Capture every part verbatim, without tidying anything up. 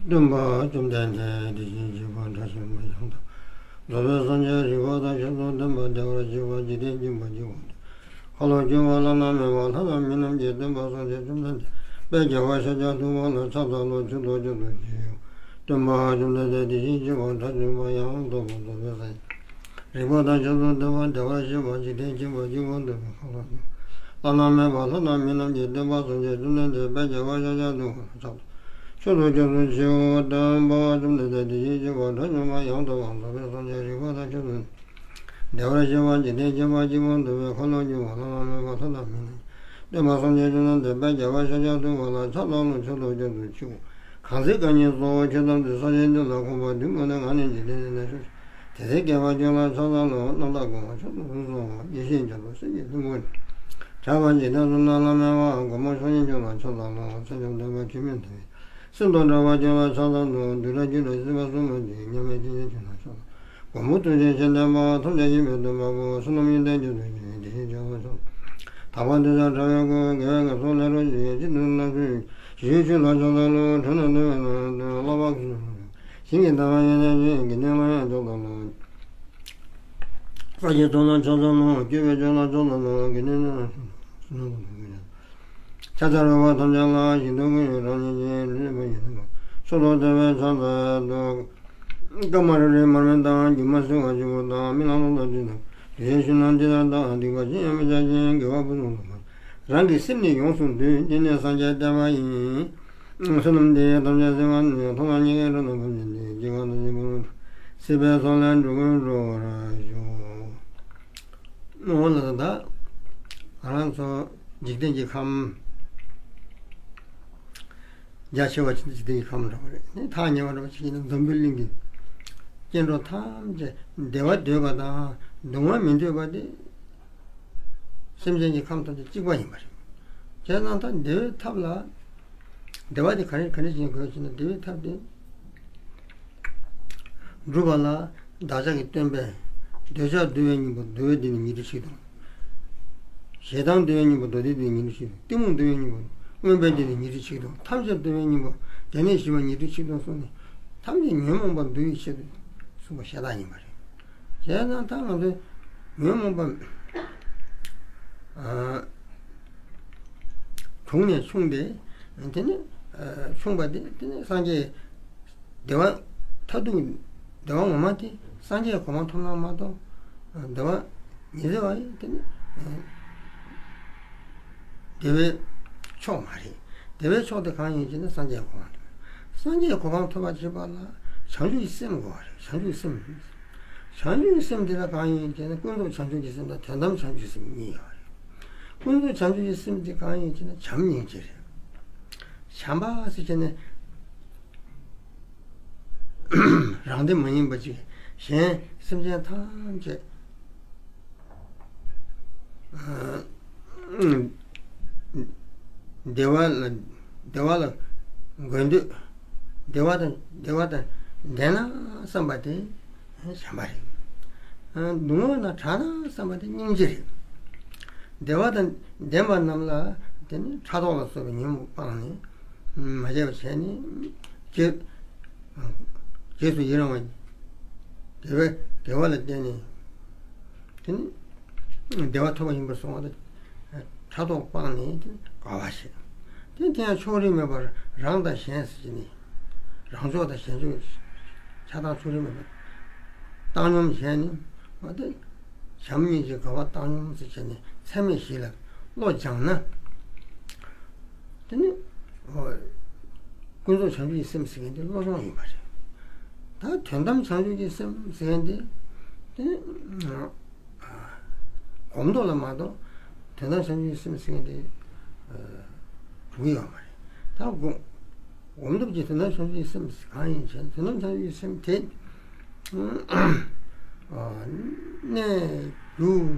སྟོན་པ་བཅོམ་ལྡན་འདས་དེ་བཞིན་གཤེགས་པ་དགྲ་བཅོམ་པ་ཡང་དག་རྫོགས་པའི་སངས་རྒྱས་རིག་པ་དང་ཞབས་སུ་ལྡན་པ་བདེ་བར་གཤེགས་པ་འཇིག་རྟེན་མཁྱེན་པ་འཇིག་པ་འདུལ་བ་འཁོར་ལོ་སྒྱུར་བ་བླ་ན་མེད་པ་ལྷ་དང་མི་རྣམས་ཀྱི་སྟོན་པ་སངས་རྒྱས་བཅོམ་ལྡན་འདས་དཔལ་རྒྱལ་བ་ཤཱཀྱ་ཐུབ་པ་ལ་ཕྱག་འཚལ་ལོ། མཆོད་དོ་སྐྱབས་སུ་མཆིའོ། སྟོན་པ་བཅོམ་ལྡན་འདས་དེ་བཞིན་གཤེགས་པ་དགྲ་བཅོམ་པ་ཡང་དག་པར་རྫོགས་པའི་སངས་རྒྱས་རིག་པ་དང་ཞབས་སུ་ལྡན་པ་བདེ་བར་གཤེགས་པ་འཇིག་རྟེན་མཁྱེན་པ་འཇིག་པ་འདུལ་བའི་འཁོར་ལོ་སྒྱུར་བ་བླ་ན་མེད་པ་ལྷ་དང་མི་རྣམས་ཀྱི་སྟོན་པ་སངས་རྒྱས་བཅོམ་ལྡན་འདས་དཔལ་རྒྱལ་བ་ཤཱཀྱ་ཐུབ་པ་ལ་ཕྱག་འཚལ། མཆོད་དོ་སྐྱབས་སུ་མཆིའོ། སྟོན་པ་བཅོམ་ལྡན་འདས་དེ་བཞིན་གཤེགས་པ་དགྲ་བཅོམ་པ་ཡང་དག་པར་རྫོགས་པའི་སངས་རྒྱས་རིག་པ་དང་ཞབས་སུ་བདེ་བར་གཤེགས་པ་འཇིག་རྟེན་མཁྱེན་པ་འཇིག་པ་འདུལ་བའི་འཁོར་ལོ་སྒྱུར་བ་བླ་ན་མེད་པ་ལྷ་དང་མི་རྣམས་སྟོན་པ་སངས་རྒྱས་བཅོམ་ལྡན་འདས་དཔལ་རྒྱལ་བ་ཤཱཀྱ་ཐུབ་པ་ལ་ཕྱག་འཚལ་ལོ། མཆོད་དོ་སྐྱབས་སུ་མཆིའོ། གང་ཚེ་རྐང་གཉིས་སོགས་ཆོས་ཐམས་ཅད་ས་གཞི་འདི་ལ་གོམས་པ་འདི་ཀུན་ནས་ང་ནི་འཇིག་རྟེན་འདི་ན་བཞུགས། དེ་ཚེ་དགེ་བ་ཅན་ལ་ཕྱག་འཚལ་ལོ། རྣམ་དག་དགའ་བ་མཆོག་ཏུ་གསོལ་བ། ཡེ་ཤེས་ལྗོན་པ་སེང་གེའི་ལྷུན་པོ་ནི། ཁྱབ་པ་འཇིག་རྟེན་གསུམ་ན་བླ་མེད་པ། མགོན་པོ་མཆོག་སྙིང་ཁྱོད་ལ་ཕྱག་འཚལ་ལོ། མཚན་བཅོམ་ལྡན་འདས་མཁྱེན་པའི་དེ་བས། སེམས་དང་འདྲ་བ་ཅན་ལ་ཕྱག་འཚལ་ལོ། བདུད་དགྲ་རྒྱུད་ལ་སྲིད་པ་སྲུང་བར་བྱེད། མཉམ་མེད་ཐེག་ཆེན་ཁྱོད་ལ་ཕྱག་འཚལ། མགོན་པོ་ཐུགས་རྗེ་ཆེ་ལྡན་པ། ཐམས་ཅད་མཁྱེན་པའི་སྟོན་པ་པོ། བསོད་ནམས་ཡོན་ཏན་རྒྱ་མཚོའི་རྒྱལ། དེ་བཞིན་གཤེགས་པ་ཕྱག་འཚལ། དག་པ་འདོད་ཆགས་བྲལ་བའི་སྐུ། དགེ་བའི་ངན་སོང་ལས་སྒྲོལ་བྱེད། ཅི་ནུས་ན་ཆོས་ཞི་བའི་ཆོས་ལ་ཕྱག་འཚལ་ལོ། གྲོལ་ནས་འདུལ་བའི་ལམ་སྟོན། བསླབ་པ་ཞིང་གི་ལྟ་བ་ཡོན་ཏན་ཅན། དགེ་འདུན་ལ་ཡང་ཕྱག་འཚལ་ལོ། ས་སྐྱའི་གཙུག་ལ་ཕྱག་འཚལ་ལོ། སྐྱོབ་པའི་སྐྱོབ་ལ་ཕྱག་འཚལ་ལོ། དགེ་འདུན་ལ་ཕྱག་འཚལ་རོལ་པ་ཐམས་ཅད་ལ། ཞིང་རྡུལ་ཀུན་ཡོད་རང་བཞིན་གྱིས། ལུས་ལེགས་པར་ཡོད་ནི་མ། མཆོག་ཏུ་བདེ་བའི་ཕྱག་འཚལ་ཏོ། སྐར་མ་རེ་རེ་མར་མེ་དང་། སྒྱུ་མ་སེར་བ་བྱེད་པོ་དང་། རྨི་ལམ་ལོ་ཟླ་བཅུ་དང་། དུས་གསུམ་ན་འདི་ལྟར་བལྟ། སྡིག་པ་ཅི་ཡང་མི་བྱ་ཞིང་། དགེ་བ་ཕུན་སུམ་ཚོགས་པར། རང་གི་སེམས་ནི་ཡོངས་སུ་འདུལ། འདི་ནི་སངས་རྒྱས་བསྟན་པ་ཡིན། བསོད་ནམས་འདི་ཡིས་ཐམས་ཅད་གཟིགས་པ་ནི། མཐོང་ལ་སྙིང་གའི་རོ་སྣ་བུམ་ཅན་འདི། སྐྱེ་རྒ་ན་འཆིའི་ཕུང་པོ་འཁྲུགས། སྲིད་པའི་མཚོ་ལས་འགྲོ་ཀུན་སྒྲོལ་བར་ཤོག། ཨོ་ལ་ད་ང་རང་ཚོ་འཇིག་རྟེན་གྱི་ཁམས། རྒྱ་ཆེ་བ་ཅིག་འཇིག་རྟེན་གྱི་ཁམས་འདྲ་བ་རེད། ནི་ཐག་ཉེ་བ་འདྲ་བ་ཅིག་ཡིན་ན་འཛམ་བུའི་གླིང་གི་སྐྱེ་འགྲོ་ཐམས་ཅད་བདེ་བ་འདོད་པ་དང་སྡུག་བསྔལ་མི་འདོད་པ་དེ་སེམས་ཅན་གྱི་ཁམས་ཐམས་ཅད་གཅིག་པ་ཡིན་པ་རེད། བྱས་ཙང་ད་བདེ་བའི་ཐབས་ལ་བདེ་བ་དེ་ག་རེ་ག་རེ་བྱེད་དགོས་ཟེར་ན། བདེ་བའི་ཐབས་དེ། སྒྲུབ་པ་ལ་བདག་ཅག་གི་སྟོན་པས། འདོད་ཆགས་འདུལ་བའི་སྙིང་པོ་འདུལ་བའི་སྡེ་སྣོད་ཉི་ཁྲི་ཆིག་སྟོང་། ཞེ་སྡང་འདུལ་བའི་སྙིང་པོ་མདོ་སྡེའི་སྡེ་སྣོད་ཉི་ཁྲི་ཆིག་སྟོང་། གཏི་མུག་འདུལ་བའི་སྙིང་པོ་མངོན་པའི་སྡེ་སྣོད་ཉི་ཁྲི་ཆིག་སྟོང་། ཐམས་ཅད་འདུལ་བའི་སྙིང་པོ་སྡེ་སྣོད་བཞི་པ་ཉི་ཁྲི་ཆིག་སྟོང་གསུངས་ནས། ཐམས་ཅད་ཉོན་མོངས་པ་འདུལ་བའི་ཆེད་དུ་གསུངས་པ་ཤ་སྟག་ཡིན་པ་རེད། བྱས་ཙང་ད་ང་ཚོས་ཉོན་མོངས་པ། ཨ། བྱུང་ནས་ཕྱུང་སྟེ། དེ་ནི་ཨ་ཕྱུང་པ་དེ་དེ་ནི་སངས་རྒྱས་བདེ་བ་མཐར་ཐུག་བདེ་བ་ངོ་མ་དེ་སངས་རྒྱས་གོ་འཕང་ཐོབ་ན་མ་གཏོགས། བདེ་བ་ཉི་ཚེ་བ་ཡི་དེ་ནི་བདེ་བའི་མཆོག་མ་རེད། བདེ་བའི་མཆོག་དེ་གང་ཡིན་ཞེ་ན། སངས་རྒྱས་གོ་འཕང་ཐོབ། སངས་རྒྱས་གོ་འཕང་ཐོབ་པར་བྱེད་པ་ལ་བྱང་ཆུབ་ཀྱི་སེམས་དགོས་པ་རེད། བྱང་ཆུབ་ཀྱི་སེམས། བྱང་ཆུབ་ཀྱི་སེམས་དེ་ལ་གང་ཡིན་ཞེ་ན། ཀུན་རྫོབ་བྱང་ཆུབ་ཀྱི་སེམས་དང་དོན་དམ་བྱང་ཆུབ་ཀྱི་སེམས་གཉིས་ཡོད་རེད། ཀུན་རྫོབ་བྱང་ཆུབ་ཀྱི་སེམས་དེ་གང་ཡིན་ཞེ་ན། བྱམས་སྙིང་རྗེ་རེད། བྱམས་པ་ཟེར་བྱས་ནས་རང་བདེ་མ་ཡིན་པ་ཅིག། གཞན་སེམས་ཅན་ཐམས་ཅད་བདེ་བ་ལ་བདེ་བ་ལ་འགོད་འདོད། བདེ་བ་དང་བདེ་བ་དང་ལྡན་ན་བསམ་པ་དེ་བྱམས་པ་རེད། སྡུག་བསྔལ་ན་དྲག་ན་བསམ་པ་དེ་སྙིང་རྗེ་རེད། བདེ་བ་དང་ལྡན་པ་རྣམས་ལ་དེ་ནི་ཕྲག་དོག་ལ་སོགས་པའི་ཉོན་མོངས་སྤངས་ནས། མ་བྱས་པ་བྱས་ནས། རྗེས་རྗེས་སུ་ཡི་རང་བ། དགེ་བའི་དགེ་བ་ལ་བརྟེན་ནས། དེ་ནི་བདེ་བ་ཐོབ་པ་ཡིན་པར་སོང་བ་དང་། ཕྲག་དོག་སྤངས་ནས་དེ་ནི་དགའ་བ་བྱེད། དེ་དེ་ཡང་ཕྱོགས་རིས་མེད་པར་རང་དང་གཞན་ཟེར་གྱི་ནི། རང་ཕྱོགས་དང་གཞན་ཕྱོགས་ཆགས་སྡང་ཕྱོགས་རིས་མེད་པར་བཏང་སྙོམས་བྱས་ནས། འོ་དེ་བྱམས་སྙིང་རྗེ་དགའ་བ་བཏང་སྙོམས་ཟེར་བྱས་ནས་ཚད་མེད་བཞི་ལ་བློ་སྦྱངས་ན། དེ་ནི་འོ་ཀུན་རྫོབ་བྱང་ཆུབ་ཀྱི་སེམས་ཟེར་མཁན་དེ་བློ་སྦྱོང་ཡིན་པ་རེད། ད་དོན་དམ་བྱང་ཆུབ་ཀྱི་སེམས་ཟེར་མཁན་དེ་དེ་ནི་གོམས་ཏོག་ལ་མ་གཏོགས་དོན་དམ་བྱང་ཆུབ་ཀྱི་སེམས་ཟེར་མཁན་དེ་གྲུབ་ཀྱི་ཡོད་མ་རེད། ད་གོམས་གོམས་སྟོབས་ཀྱིས་དོན་དམ་བྱང་ཆུབ་ཀྱི་སེམས་གང་ཡིན་ཞེ་ན། དོན་དམ་བྱང་ཆུབ་ཀྱི་སེམས་དེ་གནས་རྒྱུ་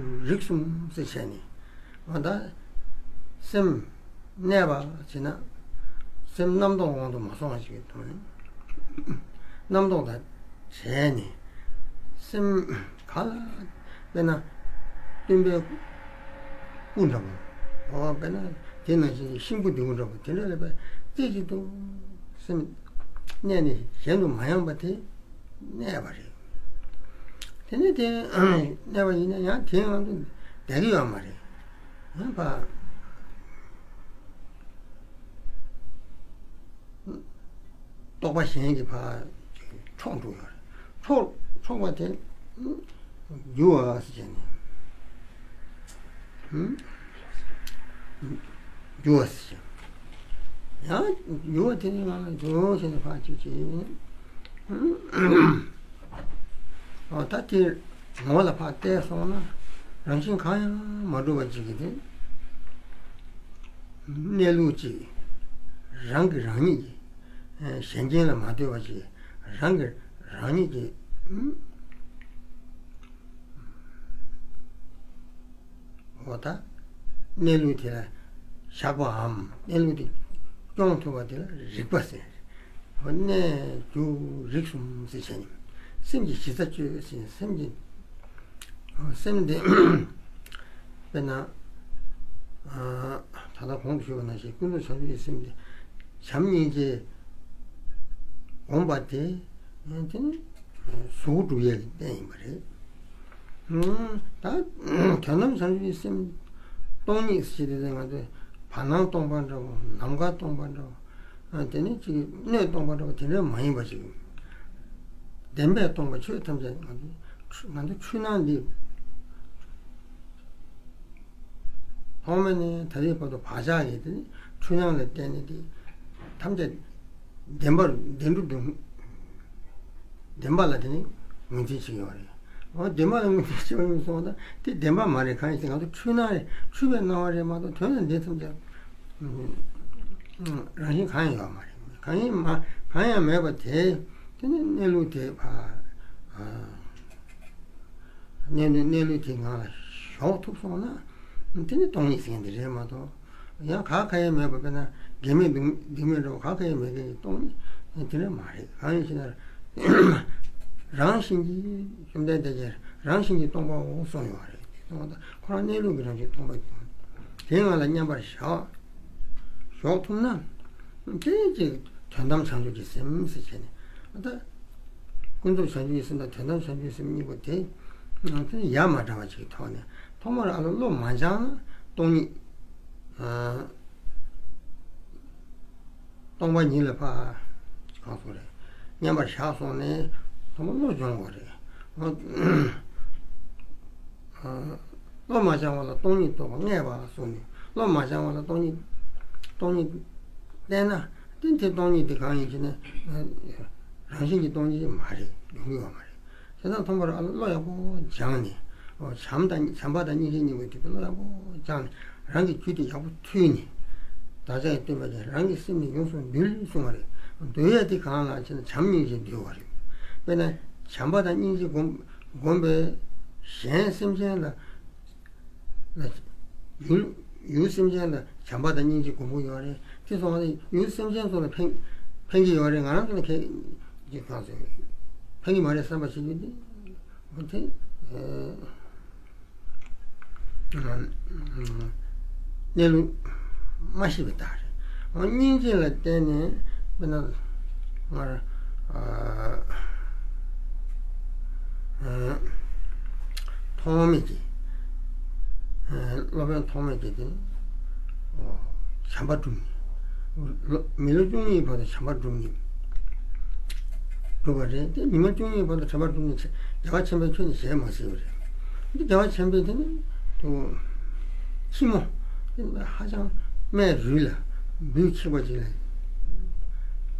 རིག་གསུམ་ཟེར་བྱས་ནས། འོ་ད་སེམས་གནས་པ་བྱས་ན་སེམས་རྣམ་རྟོག་དབང་དུ་མ་སོང་བ་ཞིག་གི་ཐོག་ནས། རྣམ་རྟོག་དང་བྲལ་ནས་སེམས་ག་ལ་དཔེར་ན་སྟོན་པའི་སྐུ་འདྲ་པོ། འོ་དཔེར་ན་ དེ་ནང་བཞིན་གྱི་གཤིན་པོ་བདུད་པོ་འདྲ་པོ་དེ་འདྲ་ལ་བས་རྩེ་གཅིག་ཏུ་སེམས་གནས་ནས་གཞན་དུ་མ་ཡེངས་པ་དེ་གནས་པ་རེད། དེ་ནས་དེ་གནས་པ་ཡིན་ན་ཡང་དེའི་ངང་དུ་བསྡད་ཀྱི་ཡོད་མ་རེད། ཡང་ཕ། རྟོག་པ་གཞན་གྱིས་ཕར་འཕྲོག་འགྲོ་ཡོད་རེད། འཕྲོག་འཕྲོག་པ་དེ་འགྱུར་བ་ཟེར་བྱས་ནས། འགྱུར་བ་ཟེར་བྱས། ཡང་འགྱུར་བ་དེ་ནི་ང་ལ་འགྱུར་བ་ཟེར་ནས་ཕར་ཅིག་བྱས། ཨོ་ད་དེ་ངོ་ལ་ཕར་བལྟས་སོང་ན་རང་བཞིན་གང་ཡང་མ་གྲུབ་པ་ཅིག་གི་དེ། གནས་ལུགས་ཅིག་རང་གིས་རང་ཉིད་ཀྱིས། གཞན་རྐྱེན་ལ་མ་ལྟོས་པ་ཅིག་རང་གིས་རང་ཉིད་ཀྱིས། འོ་ད། གནས་ལུགས་དེ་ལ་བཞག་པའམ་གནས་ལུགས་དེ་སྐྱོང་ཐུབ་པ་དེ་ལ་རིག་པ་ཟེར། འོ་གནས་འགྱུ་རིག་གསུམ་ཟེར་བྱས་ནས་སེམས་ཀྱི་གཞི་རྩ་གཅོད་ཟེར་སེམས་ཀྱི། འོ་སེམས་དེ། དཔེར་ན། ད་ལྟ་གོང་དུ་ཞུས་པ་ནང་བཞིན་ཀུན་རྫོབ་བྱང་ཆུབ་ཀྱི་སེམས་དེ་བྱམས་སྙིང་རྗེ་སྒོམ་པ་དེ་དེ་ནི་གཟུགས་སྒྲུབ་ཡས་ཀྱི་རྟེན་ཡིན་པ་རེད། ད་དོན་དམ་བྱང་ཆུབ་ཀྱི་སེམས་སྟོང་ཉིད་ཟེར་དེ་ང་ཚོས་བར་སྣང་སྟོང་པ་འདྲ་བོ་ནམ་མཁའ་སྟོང་པ་འདྲ་བོ་དེ་ནི་ཅིག་སྣོད་སྟོང་པ་འདྲ་བོ་དེ་འདྲ་མ་ཡིན་པ་ཅིག་བདེན་པས་སྟོང་པ་ཆོས་ཐམས་ཅད་ང་ཚོ་ང་ཚོ་འཁྲུལ་སྣང་འདི། ཐོག་མ་ནས་ད་ལྟའི་བར་དུ་བག་ཆགས་ཀྱི་དེ་ནི་འཁྲུལ་སྣང་ལ་བརྟེན་ནས་དེ་ཐམས་ཅད་བདེན་པར་བདེན་གྲུབ་ཏུ་བདེན་པ་ལ་དེ་ནི་ངོས་འཛིན་བྱེད་ཀྱི་ཡོད་རེད། འོ་བདེན་པ་ལ་ངོས་འཛིན་བྱེད་པ་ཡིན་སོང་ཙང་དེ་བདེན་པ་མ་རེད། གང་ཡིན་ཟེར་ང་ཚོ་འཁྲུལ་སྣང་རེད། འཁྲུལ་པའི་སྣང་བ་རེད་མ་གཏོགས་དོན་ལ་འདི་ཐམས་ཅད་རང་བཞིན་གང་ཡང་ཡོད་མ་རེད། གང་ཡིན་མ་གང་ཡང་མེད་པ་དེ་དེ་ནི་གནས་ལུགས་དེ་ཕ། གནས་ལུགས་གནས་ལུགས་དེ་ངང་ལ་ཞོག་ཐུབ་སོང་ན་དེ་ནི་སྟོང་ཉིད་ཟེར་མཁན་དེ་རེད་མ་གཏོགས་ཡང་ག་ག་ཡང་མེད་པ་དཔེར་ན་དགེ་མེད་སྡིག་སྡིག་མེད་འདྲ་བོ་ག་ག་ཡང་མེད་མཁན་གྱི་སྟོང་ཉིད་དེ་འདྲ་མ་རེད། གང་ཡིན་ཞེ་ན། རང་བཞིན་གྱིས་བཅོམ་ལྡན་འདས་ཀྱིས་རང་བཞིན་གྱིས་སྟོང་པའོ་གསུངས་ཡོད་རེད། དེ་སྟོང་པ་ཁོ་རང་གནས་ལུགས་ཀྱི་རང་བཞིན་སྟོང་པ་ཡིན། དེ་ངང་ལ་མཉམ་པར་བཞག་ཞོག་ཐུབ་ན། དེ་ཅིག་དོན་དམ་བྱང་ཆུབ་ཀྱི་སེམས་ཟེར་བྱས་ནས་ད། ཀུན་རྫོབ་བྱང་ཆུབ་ཀྱི་སེམས་དང་དོན་དམ་བྱང་ཆུབ་ཀྱི་སེམས་གཉིས་པོ་དེ་ང་ཚོས་ཡ་མ་བྲལ་བ་ཅིག་གི་ཐོག་ནས་ཐོག་མར་ཨ་ལོ་བློ་མ་སྦྱངས་ན་སྟོང་ཉིད། སྟོང་པ་ཉིད་ལ་ཕ། གང་སོང་རེད། མཉམ་པར་བཞག་སོང་ནས་ཐོག་མར་བློ་སྦྱོང་དགོས་རེད། བློ་མ་སྦྱང་བ་ལ་སྟོང་ཉིད་རྟོགས་པ་ངེས་པ་གསུངས་ནས་བློ་མ་སྦྱང་བ་ལ་སྟོང་ཉིད་སྟོང་ཉིད་བསྟན་ན་དེ་དེ་སྟོང་ཉིད་དེ་གང་ཡིན་ཞེ་ན། རང་བཞིན་གྱི་སྟོང་ཉིད་མ་རེད། ཡོང་གི་ཡོད་མ་རེད། བྱས་ཙང་ཐོག་མར་བློ་ཡག་པོ་སྦྱངས་ནས་བྱམས་དང་བྱམས་པ་དང་སྙིང་རྗེ་གཉིས་པོ་དེ་བློ་ཡག་པོ་སྦྱངས་ནས་རང་གི་རྒྱུད་དེ་ཡག་པོ་མཐུད་ནས་བདག་ཅག་གི་སྟོན་པ་ཀྱང་རང་གི་སེམས་ནི་ཡོངས་སུ་འདུལ་གསུངས་པ་རེད། འདུལ་ཡས་དེ་གང་ལགས་ཞེ་ན་བྱམས་སྙིང་རྗེས་འདུལ་བ་རེད། དཔེར་ན་བྱམས་པ་དང་སྙིང་རྗེ་བསྒོམ་བསྒོམས་པས་གཞན་སེམས་ཅན་ལ་ལ། ཡུལ་ཡུལ་སེམས་ཅན་ལ་བྱམས་པ་དང་སྙིང་རྗེ་སྒོམ་གྱི་ཡོད་རེད། དེ་སོང་བ་ནི་ཡུལ་སེམས་ཅན་ཚོ་ལ་ཕན་ཕན་གྱི་ཡོད་རེད། ང་རང་ཚོ་ལ་ཁེ་ཀྱི་གང་ཟེར་ཕན་གྱི་མ་རེད་བསམ་པ་བྱེད་རྒྱུ་དེ་དེ་གནས་ལུགས་མ་ཤེས་པའི་རྟགས་རེད། སྙིང་རྗེ་ལ་བརྟེན་ནས་དཔེར་ན་སྔར། ཐོགས་མེད་ཀྱི། སློབ་དཔོན་ཐོགས་མེད་ཀྱི་དེ་བྱམས་པ་བསྒྲུབས་ནས། མི་ལོ་བཅུ་གཉིས་བར་དུ་བྱམས་པ་བསྒྲུབས་ནས་བསྒྲུབས་པ་རེད། དེ་མི་ལོ་བཅུ་གཉིས་བར་དུ་བྱམས་པ་བསྒྲུབས་ནས་བདེ་བ་ཆེན་པོའི་ཆོས་ནི་བྱས་མ་ཟིན་པ་རེད། འདི་བདེ་བ་ཆེན་པོའི་དེ་ནི་དུ་ཕྱི་མོ་དེ་ནི་ཧ་ཅང་སྨད་རུས་ལ་འབུ་འཁྱིལ་བ་ཅིག་ལ།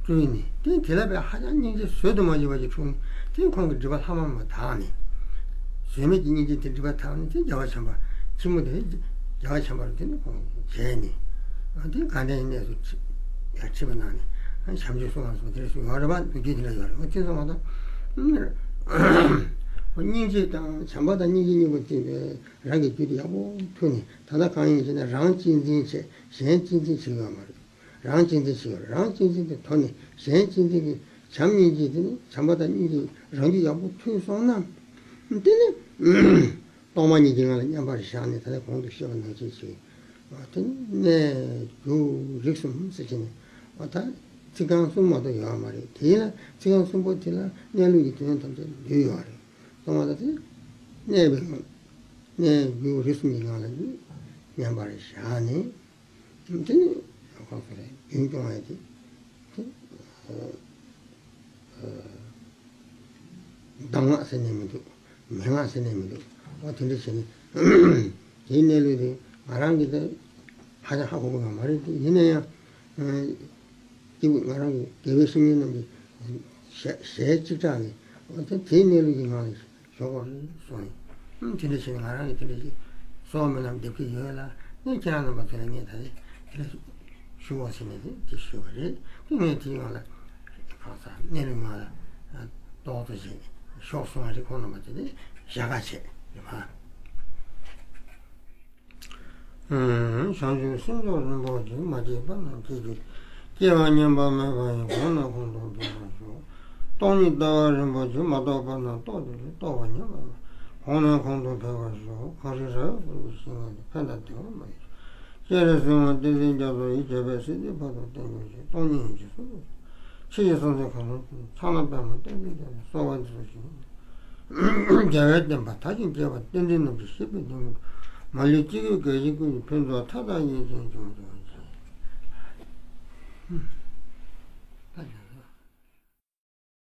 སྤྲུལ་ནས་དེ་དེ་ལ་བས་ཧ་ཅང་སྙིང་རྗེ་བཟོད་དུ་མ་འཇུག་པ་ཞིག་འཁྲུངས་ནས་དེ་ཁོང་གི་སྒྲིབ་པ་ལྷག་མ་མ་དག་ནས། བཟོད་མེད་ཀྱི་སྙིང་རྗེ་དེ་སྒྲིབ་པ་དག་ནས་དེ་རྒྱལ་བ་བྱམས་པ་ཕྱི་མོ་དེ་རྒྱལ་བ་བྱམས་པར་དེ་ནི་ཁོང་མཇལ་ནས། དེ་དགའ་ལྡན་གནས་སུ་ཁྲི་ཡར་ཁྲི་པ་གནང་ནས་བྱམས་ཆོས་གསུང་བ་སོགས་དེ་རེ་ཞུ་ཡོད་རེད་པ། ལོ་རྒྱུས་དེ་འདྲ་ཡོད་རེད། འོ་དེ་སོང་བ་དང་། སྙིང་རྗེ་དང་བྱམས་པ་དང་སྙིང་རྗེ་གཉིས་པོ་དེ་རང་གི་རྒྱུད་དེ་ཡག་པོ་མཐུད་ནས་ད་ལྟ་གང་ཡིན་ཞེ་ན་རང་གཅེས་འཛིན་བྱས་གཞན་གཅེས་འཛིན་བྱེད་ཀྱི་ཡོད་མ་རེད། རང་གཅེས་འཛིན་བྱེད་ཡོད། རང་གཅེས་འཛིན་དེ་དོར་ནས་གཞན་གཅེས་འཛིན་གྱི་བྱམས་སྙིང་རྗེ་དེ་ནི་བྱམས་པ་དང་སྙིང་རྗེ་རང་རྒྱུད་ཡག་པོ་མཐུད་སོང་ན། དེ་ནི་སྟོང་པ་ཉིད་ཀྱི་ངང་ལ་མཉམ་པར་བཞག་ནས་ད་ལྟ་གོང་དུ་བཤད་པ་ནང་བཞིན་བྱེད། དེ་ནི་གནས་འགྱུ་རིག་གསུམ་ཟེར་གྱི་ནི། འོ་ད་ཚིག་རྐང་གསུམ་མ་གཏོགས་ཡོད་མ་རེད། དེ་ལ་ཚིག་རྐང་གསུམ་པོ་དེ་ལ་གནས་ལུགས་ཀྱི་དོན་ཐམས་ཅད་འདུས་ཡོད་རེད། གསུངས་པ་ད་དེ་གནས་པའི་ངང་། གནས་འགྱུ་རིག་གསུམ་གྱི་ངང་ལ་ནི་མཉམ་པར་བཞག་ནས། དེ་ནི་གང་ཟེར་རྒྱུན་སྐྱོང་བ་དེ། དེ་གདམས་ངག་ཟེར་ནས་མི་འདུག་མན་ངག་ཟེར་ནས་མི་འདུག་འོ་དེ་འདྲ་བྱས་ནས། དེའི་གནས་ལུགས་དེ་ང་རང་གིས་དེ་ཧ་ཅང་ཧ་གོ་གི་ཡོད་མ་རེད་དེ། ཡིན་ན་ཡང་། སྐྱེས་བུ་ང་རང་གི་དགེ་བའི་བཤེས་གཉེན་རྣམས་ཀྱི་ཞལ་ཞལ་གཅིག་གྲགས་ཀྱིས། འོ་དེ་དེའི་གནས་ལུགས་ཀྱི་ངང་ལ་ཞོག་གོ་རེད་གསུངས་ནས། ཨུམ་དེ་འདྲ་བྱས་ནས་ང་རང་གིས་དེ་འདྲ་ཞིག་གསོལ་བ་སྨོན་ལམ་འདེབས་ཀྱི་ཡོད་ལ། ངས་ཁྱེད་རང་རྣམ་པ་ཚོ་ལ་ངས་ད་རེས་དེ་འདྲ་ཞུ་བ་ཟེར་ནས་དེ་དེ་ཞུས་པ་རེད། དེ་ངས་དེའི་ངང་ལ་གང་ཟག་གནས་ལུགས་ངང་ལ་རྡོག་ཏུ་བྱས་ཞོག་གསུངས་པ་རེད། ཁོང་རྣམ་པ་དེ་ནས་ཞལ་ཁ་བྱས་རེད་པ། བྱང་ཆུབ་སེམས་མཆོག་རིན་པོ་ཆེ། མ་སྐྱེས་པ་རྣམས་སྐྱེ་གྱུར་ཅིག་སྐྱེས་པ་ཉམས་པ་མེད་པ་ཡི། གོང་ནས་གོང་དུ་འཕེལ་བར་ཤོག་སྟོང་ཉིད་ལྟ་བ་རིན་པོ་ཆེ། མ་རྟོགས་པ་རྣམས་རྟོགས་གྱུར་ཅིག་རྟོགས་པ་ཉམས་པ་མེད་པ། གོང་ནས་གོང་དུ་འཕེལ་བར་ཤོག་གངས་རི་ར་བས་བསྐོར་བའི་ཞིང་ཁམས་དུ། ཕན་དང་བདེ་བ་མ་ཡིན་ཤོག་སྤྱན་རས་གཟིགས་དབང་བསྟན་འཛིན་རྒྱ་མཚོ་ཡི། རྒྱལ་བའི་སྲིད་མཐའི་བར་དུ་བརྟན་གྱུར་ཅིག་སྟོང་ཉིད་འཇིག་རྟེན་ཕྱི་ཡི་སངས་རྒྱས་གང་རུང་ཚང་ལ་པདྨ་བསྟན་འཛིན་རྒྱ་མཚོའི་གསོལ་བ་འདེབས་སོ་ཞེས། རྒྱལ་བའི་བསྟན་པ་དར་ཞིང་རྒྱས་པ། བསྟན་འཛིན་རྣམས་ཀྱི་སྤྱི་དཔལ་ལྡན་པ། མ་ལུས་སྤྱི་སྒོས་དགེ་བཤེས་ཀུན་གྱི་ཕུན་ཚོགས་མཐའ་དག་ཡིད་བཞིན་འབྱུང་ཚུགས་ཤིག